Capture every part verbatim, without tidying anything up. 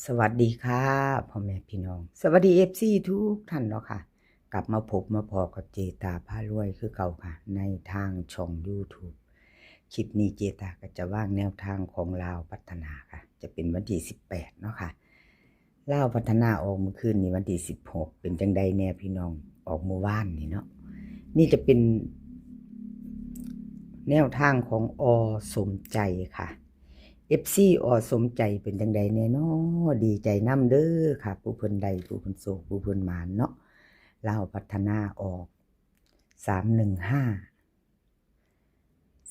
สวัสดีค่ะ พ่อแม่พี่น้อง สวัสดี เอฟซี ทุกท่านเนาะค่ะ กลับมาพบมาพ้อกับเจตาพารวยคือเก่าค่ะ ในทางช่อง YouTube คลิปนี้เจตาก็จะวางแนวทางของลาวพัฒนาค่ะ จะเป็นวันที่ สิบแปด เนาะค่ะ ลาวพัฒนาออกเมื่อคืนนี้วันที่ สิบหก เป็นจังใดแน่พี่น้อง ออกเมื่อวานนี่เนาะ นี่จะเป็น แนวทางของ อ.สมใจ ค่ะ เอฟซี อ.สมใจ เป็นจังใดแน่น้อ ดีใจนำเด้อค่ะ ผู้เพิ่นได้ ผู้เพิ่นโชค ผู้เพิ่นหมานเนาะ ลาวพัฒนาออก สามหนึ่งห้า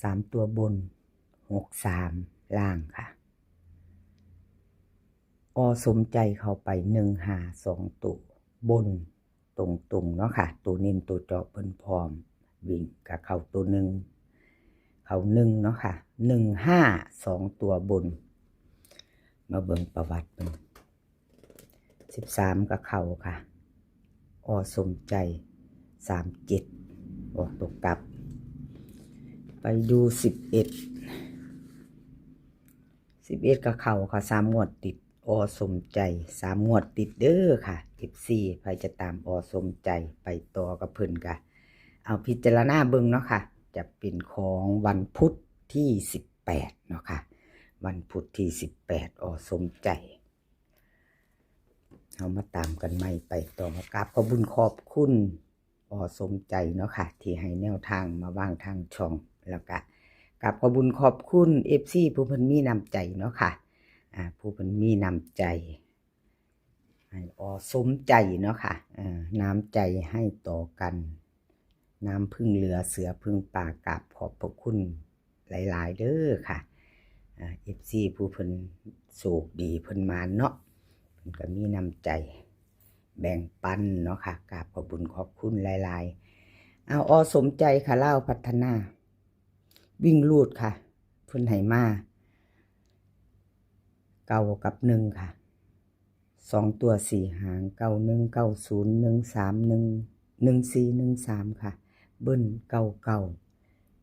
สามตัวบน หกสาม ล่างค่ะ อ.สมใจเข้าไป หนึ่งห้า สองตัวบน ตรงๆ เนาะค่ะ ตัวเน้นตัวเจาะเพิ่นพร้อม วิ่งก็เข้าตัวหนึ่ง เข้าหนึ่งเนาะค่ะ หนึ่งห้า สองตัวบน มาเบิ่งประวัติเพิ่น สิบสาม ก็เข้าค่ะ อ.สมใจ สามเจ็ด ออกตัวกลับ ไปดู สิบเอ็ด สิบเอ็ด ก็เข้าค่ะ สามงวดติด อ.สมใจ สามงวดติดเด้อค่ะ เอฟซี ใครจะตาม อ.สมใจ ไปต่อกับเพิ่นกะ เอาพิจารณาเบิ่งเนาะค่ะ จะเป็นของวันพุธที่ สิบแปด เนาะค่ะ วันพุธที่ สิบแปด อ.สมใจ เอามาตามกันใหม่ไปต่อกราบขอบบุญขอบคุณ อ.สมใจ เนาะค่ะ ที่ให้แนวทางมาวางทางช่อง แล้วกะกราบขอบบุญขอบคุณ เอฟซี ผู้เพิ่นมีน้ำใจเนาะค่ะ อ่า ผู้เพิ่นมีน้ำใจ ให้ อ.สมใจ เนาะค่ะ เอ่อ น้ำใจให้ต่อกัน น้ำพึ่งเรือเสือพึ่งป่ากราบขอบพระคุณหลายๆ เด้อค่ะ อ่า เอฟซี ผู้เพิ่นโชคดีเพิ่นหมานเนาะ เพิ่นก็มีน้ำใจแบ่งปันเนาะค่ะ กราบขอบบุญขอบคุณหลายๆ เอา อ.สมใจ ค่ะ ลาวพัฒนา วิ่งรูดค่ะ เพิ่นให้มา เก้ากับหนึ่งค่ะ สองตัวสี่หาง เก้าหนึ่ง เก้าศูนย์ หนึ่งสาม หนึ่ง หนึ่งสี่ หนึ่งสาม ค่ะ เบิ้ล เก้าเก้า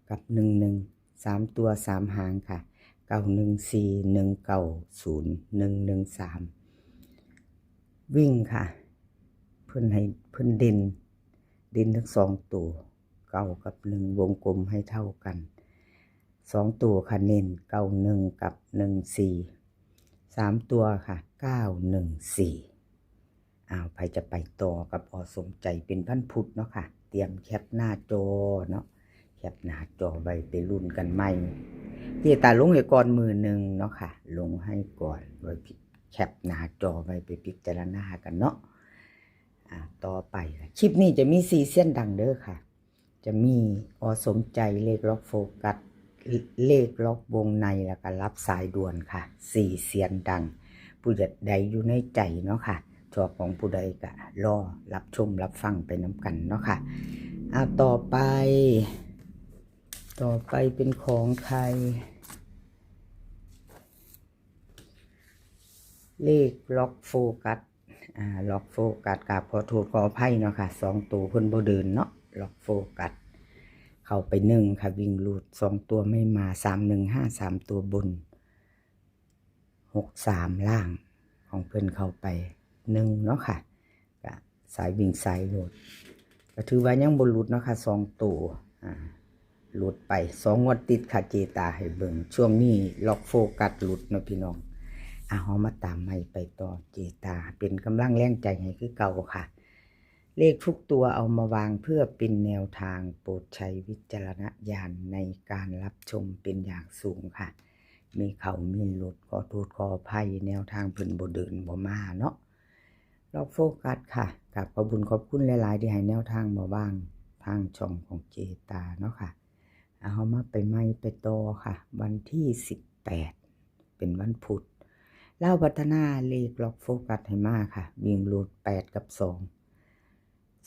กับ หนึ่งหนึ่ง สามตัวสามหางค่ะ เก้าหนึ่งสี่ หนึ่งเก้าศูนย์ หนึ่งหนึ่งสาม วิ่งค่ะ เพิ่นให้ เพิ่นเด่น เด่นทั้งสองตัว เก้ากับหนึ่ง วงกลมให้เท่ากัน สองตัวค่ะ เน้น เก้าหนึ่ง กับ หนึ่งสี่ สามตัวค่ะ เก้าหนึ่งสี่ อ้าว ใครจะไปต่อกับ อ.สมใจ เป็นวันพุธเนาะค่ะ เตรียมแคปหน้าจอเนาะ แคปหน้าจอไว้ไปลุ้นกันใหม่ เจตาลงให้ก่อนมื้อหนึ่งเนาะค่ะ ลงให้ก่อนไว้แคปหน้าจอไว้ไปพิจารณากันเนาะ อ่า ต่อไป คลิปนี้จะมีสี่เซียนดังเด้อค่ะ จะมี อ.สมใจ เลขล็อกโฟกัส เลขล็อกวงใน แล้วก็รับสายด่วนค่ะ สี่เซียนดัง ผู้ใดอยู่ในใจเนาะค่ะ ชอบของผู้ใดก็รอรับชมรับฟังไปนำกันเนาะค่ะ อ่า ต่อไป ต่อไปเป็นของใคร เลขล็อกโฟกัส อ่า ล็อกโฟกัส กราบขอโทษขออภัยเนาะค่ะ สองตัวเพิ่นบ่เดินเนาะ ล็อกโฟกัส เข้าไปหนึ่งค่ะ วิ่งรูด สองตัวไม่มา สามหนึ่งห้า สามตัวบน หกสาม ล่าง ของเพิ่นเข้าไปหนึ่งเนาะค่ะ ก็สายวิ่งสายรูด ก็ถือว่ายังบ่หลุดเนาะค่ะ สองตัว อ่า หลุดไปสองงวดติดค่ะ เจตาให้เบิ่ง ช่วงนี้ล็อกโฟกัสหลุดเนาะพี่น้อง อ่ะ เฮามาตามใหม่ไปต่อ เจตาเป็นกำลังแรงใจให้คือเก่าค่ะ เลขทุกตัวเอามาวางเพื่อเป็นแนวทาง โปรดใช้วิจารณญาณในการรับชมเป็นอย่างสูงค่ะ มีเข้ามีหลุด ขอโทษขออภัย แนวทางเพิ่นบ่เดินบ่มาเนาะ ล็อกโฟกัสค่ะ กราบขอบบุญขอบคุณหลายๆ ที่ให้แนวทางมาวางทางช่องของเจตาเนาะค่ะ เอา เฮามาไปใหม่ไปต่อค่ะ วันที่ สิบแปด เป็นวันพุธ ลาวพัฒนา เลขล็อกโฟกัสให้มาค่ะ วิ่งรูด แปดกับสอง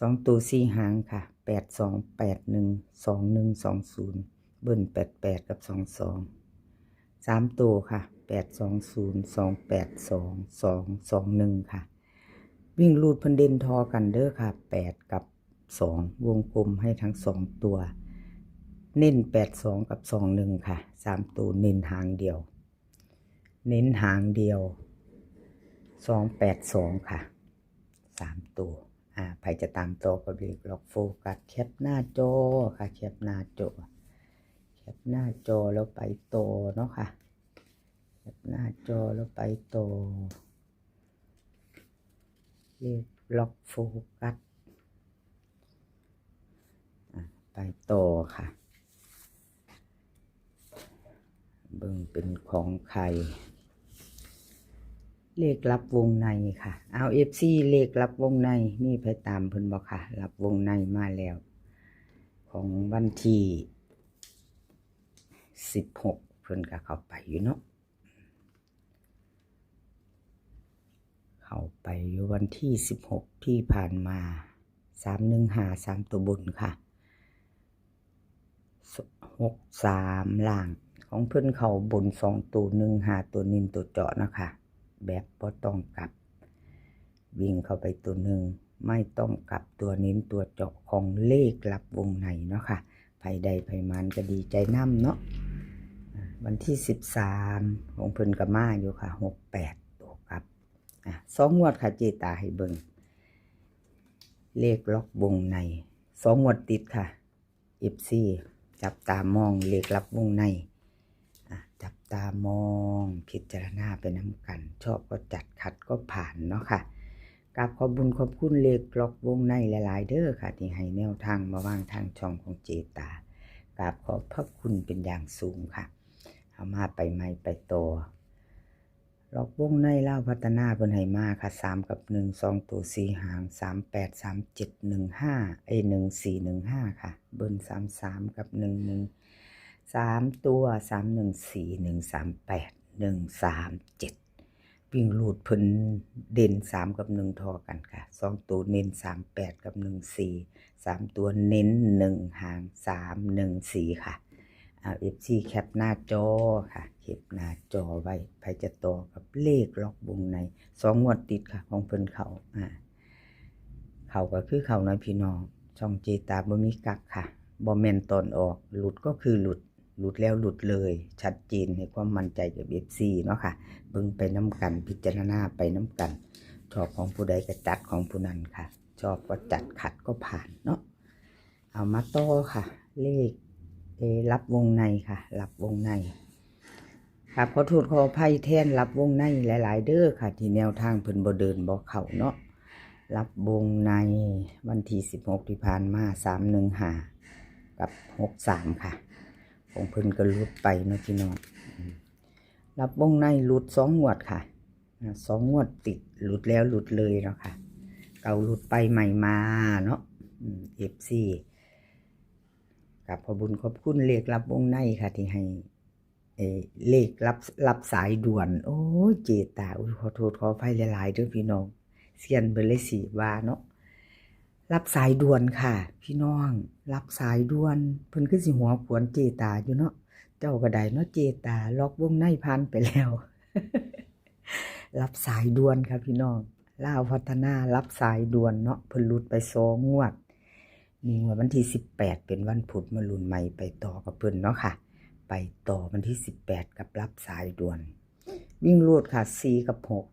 สองตัวสี่หางค่ะ แปดสอง แปดหนึ่ง สองหนึ่ง สองศูนย์ เบิ้ล แปดแปด กับ สองสอง สามตัวค่ะ แปดสองศูนย์ สองแปดสอง สองสองหนึ่ง ค่ะ วิ่งรูดเพิ่นเด่นทอกันเด้อค่ะ แปดกับสอง วงกลมให้ทั้งสองตัว เน้น แปดสอง กับ สองหนึ่ง ค่ะ สามตัวเน้นหางเดียว เน้นหางเดียว สองแปดสอง ค่ะ สามตัว อ่า ใครจะตามต่อกับเลขล็อกโฟกัส แคปหน้าจอค่ะ แคปหน้าจอ แคปหน้าจอแล้วไปต่อเนาะค่ะ แคปหน้าจอแล้วไปต่อ เลขล็อกโฟกัส อ่ะ ไปต่อค่ะ เบิ่งเป็นของใคร เลขลับวงในค่ะ เอา เอฟซี เลขลับวงใน มีไผตามเพิ่นบ่ค่ะ ลับวงในมาแล้ว ของวันที่ สิบหก เพิ่นก็เข้าไปอยู่เนาะ เข้าไปอยู่วันที่ สิบหก ที่ผ่านมา สามหนึ่งห้า สามตัวบนค่ะ หกสาม ล่าง ของเพิ่นเข้าบนสองตัว หนึ่งห้า ตัวเน้นตัวเจาะนะคะ แบบบ่ต้องกลับ วิ่งเข้าไปตัวหนึ่ง ไม่ต้องกลับ ตัวเน้นตัวเจาะของเลขลับวงในเนาะค่ะ ไผได้ไผหมานก็ดีใจนำเนาะ อ่า วันที่ สิบสาม ของเพิ่นก็มาอยู่ค่ะ หกแปด ตัวกลับ อ่ะ สองงวดค่ะ เจตาให้เบิ่ง เลขล็อกวงใน สองงวดติดค่ะ เอฟซี จับตามองเลขลับวงใน อ่ะ จับตามองพิจารณาไปนำกัน ชอบก็จัด ขัดก็ผ่านเนาะค่ะ กราบขอบบุญขอบคุณเลขล็อกวงในหลายๆ เด้อค่ะ ที่ให้แนวทางมาวางทางช่องของเจตา กราบขอบพระคุณเป็นอย่างสูงค่ะ เอามาไปใหม่ไปต่อ ล็อกวงในลาวพัฒนาเพิ่นให้มาค่ะ สามกับหนึ่ง สองตัวสี่หาง สามแปด สามเจ็ด หนึ่งห้า เอ้ย หนึ่งสี่ หนึ่งห้า ค่ะ บน สามสาม กับ หนึ่งหนึ่ง สามตัว สามหนึ่งสี่ หนึ่งสามแปด หนึ่งสามเจ็ด วิ่งรูดเพิ่นเด่น สาม กับ หนึ่ง ทอกันค่ะ สองตัวเน้น สามแปด กับ หนึ่งสี่ สามตัวเน้น หนึ่งหาง สามหนึ่งสี่ ค่ะ เอา เอฟซี แคปหน้าจอค่ะ แคปหน้าจอไว้ ไผจะต่อกับเลขล็อกวงใน สองงวดติดค่ะ ของเพิ่นเข้า อ่า เข้าก็คือเข้านะพี่น้อง ช่องเจตาบ่มีกั๊กค่ะ บ่แม่นตอนออก หลุดก็คือหลุด หลุดแล้วหลุดเลย ชัดเจน ให้ความมั่นใจกับ เอฟซี เนาะค่ะ เบิ่งไปนำกัน พิจารณาไปนำกัน ชอบของผู้ใดก็จัดของผู้นั้นค่ะ ชอบก็จัด ขัดก็ผ่านเนาะ เอามาต่อค่ะ เลข เออ ลับวงในค่ะ ลับวงใน ครับ ขอโทษขออภัยแทนลับวงในหลายๆ เด้อค่ะ ที่แนวทางเพิ่นบ่เดินบ่เข้าเนาะ ลับวงในวันที่ สิบหก ที่ผ่านมา สามหนึ่งห้า กับ หกสาม ค่ะ ของเพิ่นก็หลุดไปเนาะพี่น้อง อืม ลับวงในหลุดสองงวดค่ะ อ่า สองงวดติด หลุดแล้วหลุดเลยเนาะค่ะ เก่าหลุดไปใหม่มาเนาะ อืม เอฟซี กราบขอบบุญขอบคุณเลขลับวงในค่ะ ที่ให้ เอ่อ เลขลับ ลับสายด่วน โอ้ย เจตา อุ้ย ขอโทษขออภัยหลายๆ เด้อพี่น้อง เซียนเพิ่นเลยสิว่าเนาะ ลับสายด่วนค่ะ พี่น้อง ลับสายด่วน เพิ่นคือสิหัวขวนเจตาอยู่เนาะ เจ้าก็ได้เนาะเจตา ล็อกวงในผ่านไปแล้ว ลับสายด่วนค่ะพี่น้อง ลาวพัฒนาลับสายด่วนเนาะ เพิ่นหลุดไปสองงวด มีงวดวันที่ สิบแปด เป็นวันพุธ มาลุ้นใหม่ไปต่อกับเพิ่นเนาะค่ะ ไปต่อวันที่ สิบแปด กับลับสายด่วน วิ่งรูดค่ะ สี่ กับ หก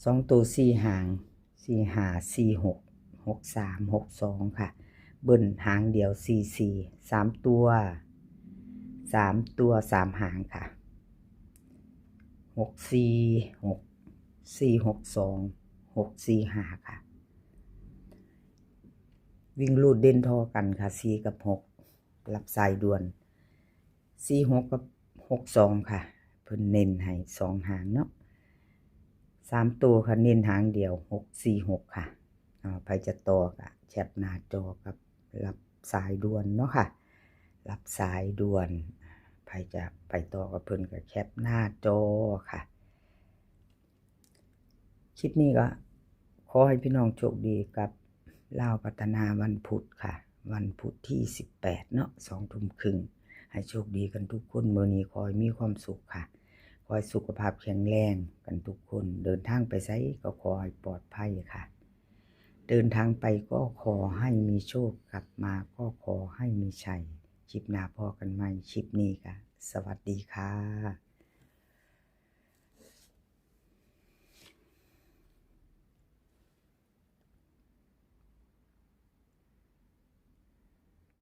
สองตัวสี่หาง สี่ห้า สี่หก หกสาม หกสอง ค่ะ เบิ้ลหางเดียว สี่สี่ สามตัว สามตัว สามหางค่ะ หกสี่ หก สี่หกสอง หกสี่ห้า ค่ะ วิ่งรูดเด่นทอกันค่ะ สี่ กับ หก ลับสายด่วน สี่หก กับ หกสอง ค่ะ เพิ่นเน้นให้สองหางเนาะ สามตัวค่ะ เน้นหางเดียว หกสี่หก ค่ะ อ่า ไผจะต่อก็แคปหน้าจอกับลับสายด่วนเนาะค่ะ ลับสายด่วน ไผจะไปต่อกับเพิ่นก็แคปหน้าจอค่ะ คลิปนี้ก็ขอให้พี่น้องโชคดีกับลาวพัฒนาวันพุธค่ะ วันพุธที่ สิบแปด เนาะ สองทุ่มครึ่ง ให้โชคดีกันทุกคน มื้อนี้ขอให้มีความสุขค่ะ ขอให้สุขภาพแข็งแรงกันทุกคน เดินทางไปไสก็ขอให้ปลอดภัยค่ะ เดินทางไปก็ขอให้มีโชค กลับมาก็ขอให้มีชัย คลิปหน้าพ้อกันใหม่ คลิปนี้ก็สวัสดีค่ะ